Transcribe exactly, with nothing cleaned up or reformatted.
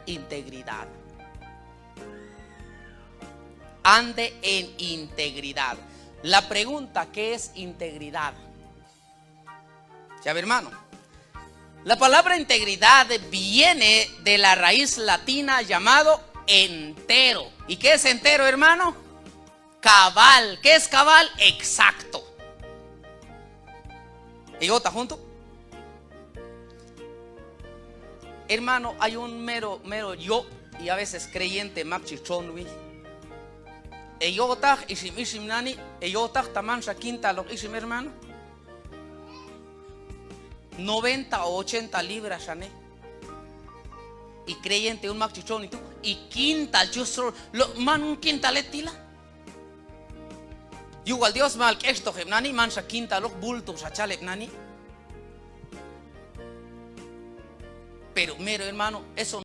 integridad. Ande en integridad. La pregunta, ¿qué es integridad? Ya ve, hermano. La palabra integridad viene de la raíz latina llamado entero. ¿Y qué es entero, hermano? Cabal. ¿Qué es cabal? Exacto. ¿Heyojtaq jun tu'? Hermano, ay jun mero, mero yob' y a veces creyente mak chi txonwi. Heyojtaq ixim, ixim nani, heyojtaq ta manxa quintaloq ixim, hermano. Noventa o ochenta libras xane. Y creyente jun mak chi txoni tu', y quintal chi yus txon, lo, man jun quintal yet ti' la. Yuj wal Dios, mal k'extoq heb' nani, manxa quintaloq, bultoxa chal heb' nani. Pero mero, hermano, eso